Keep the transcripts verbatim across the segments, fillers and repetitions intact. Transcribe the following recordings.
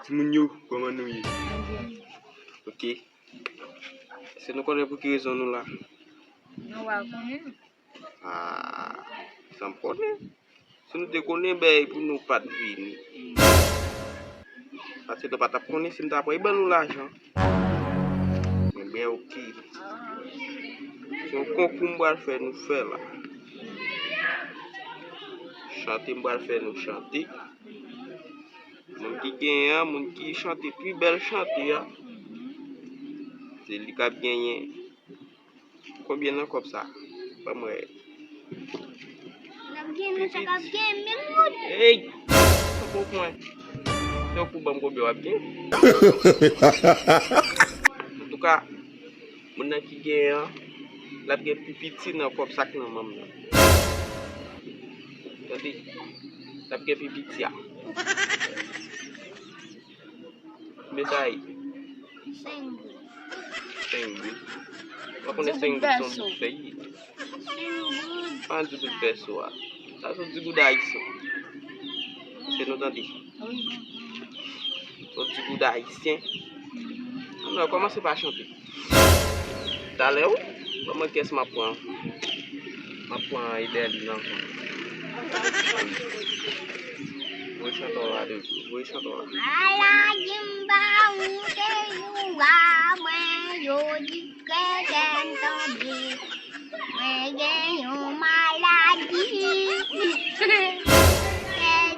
Timoun yo, kòman nou ye? Ok. Èske nou konnen pou ki rezon nou la? Nou pa konnen. Ah, san m konnen. Si nou te konnen, ben, pou nou pa t vini. Paske nou pa t ap konnen si m ta pran, ban nou lajan. Men, ben, ok. Se yon konkou m pral fè nou fè la. Chante m pral fè nou chante. Moun ki genyen an, moun ki chante pi bèl chante a, se li k ap genyen. Konbyen nan kòb sa? Ban m wè. N ap gen, nou chak ap gen mil goud. Ey! Tankou mwen. Tankou ban m konbyen w ap gen. Antouka, moun nan ki genyen an, l ap gen pi piti nan kòb sa k nan men m nan. Tande, l ap gen pi piti a. Konbyen sa ye? Senk goud. Senk goud. Ou pa konnen senk goud se yon bout fèy? Senk goud. Pa di bout pèso a. Sa se yon ti goud ayisyen. Se nou tande. Wi. Yon ti goud ayisyen. Ann, kòmanse pa chante. Talè, wi. Ban mwen kès m ap pran. M ap pran Eberline ankò. Voye chanteur la de, voye chanteur la. Maladi m pa woute jou a, mwen yo di kè kè m tonbe. Mwen gen yon maladi. Se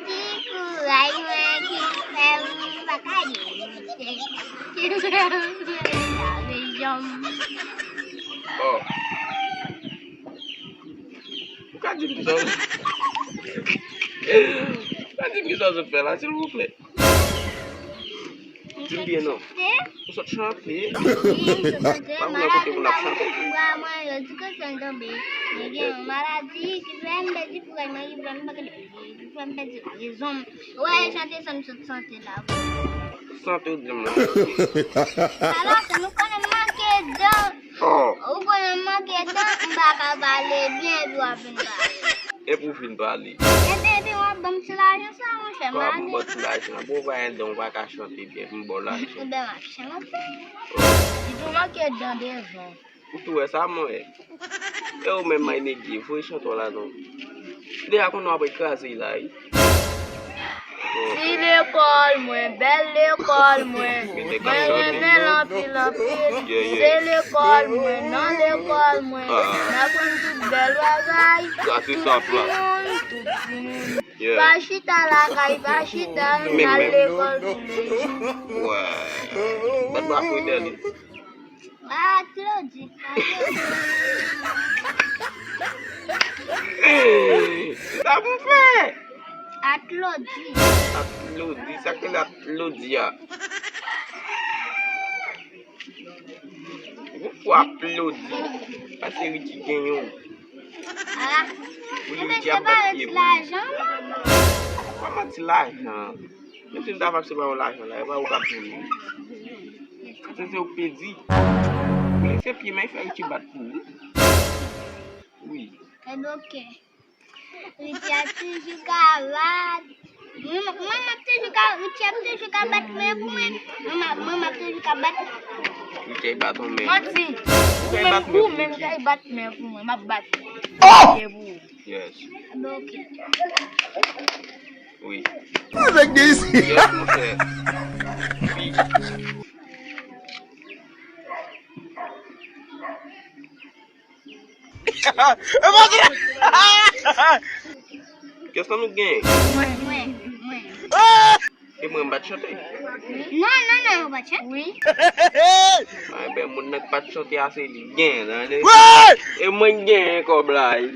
ti kouraj mwen ki fè m pa ka demonte. Lave janm. Oh. Ou ka di m kisa w, ou ka di m kisa w sot fè la, silvouplè? Di m byen non. Ou sot chante? Wi, m sot chante. Pa konnen kote moun ap chante. Maladi m pa woute jou a, mwen yo di kè kè m tonbe. Mwen gen yon maladi ki fè m pèdi kouraj mwen, ki fè m pa ka demonte, ki fè m pèdi rezon m. Ou wè, chante sa m sot chante la. Chante w di m la. Alò, se nou konnen m manke dan. Oh. Ou konnen m manke dan, m pa ka pale byen, epi w ap vin pale. Epi w fin pale. Epi, epi w ap ban m ti lajan sa, monchè, m ale. Kòman ban w ti lajan? Bon, w pa gen dan, w pa ka chante byen, pou m ba w lajan. Ebyen, m ap chante. Li tou manke dan devan. Ou tou wè sa, mwen? E ou menm, may nèg ye, voye chante w la non. Deja konnen w ap kraze la, wi. Ti lekòl mwen, bèl lekòl mwen. Mwen renmen l anpil, anpil. Yeah, yeah. Se lekòl mwen, nan lekòl mwen. Ah. N aprann tout bèl bagay. Sa se sa, plan. Tout timoun, tout timoun. Yeah. Pa chita lakay, pa chita, n al lekòl toulejou. Wè. Bat bra pou Eberline. Atlodi. Sa pou fè? Atlodi. Atlodi, sa k rele atlodi a? Ou fò aplodi. Pase Richie genyen w. Ah. Pou li, Richie ap bat pye pou li. Kòman ti lajan? Menm si m ta fè separe w lajan la, e pa ou k ap jwenn li. Se, se ou k pèdi. Ou lese pye, men fè Richie bat pou ou. Wi. Ebyen, ok. Richie ap toujou ka bat. Mwen, mwen, m ap toujou ka, Richie ap toujou ka bat men pou mwen. Mwen, m ap, mwen, m ap toujou ka bat. Richie bat yon men. Manti. Ou menm, ou menm kay bat men pou mwen. M ap bat. Oh! Yes. Bon, ok. Wi. Yes, monchè. Wi. Kèsan nou gen? Mwen, mwen, mwen. E mwen m pa t chante? Non, non, non, ou pa t chante. Wi. A, ben, moun nan k pa t chante a, se li k genyen, tande? E mwen k genyen kòb la, wi.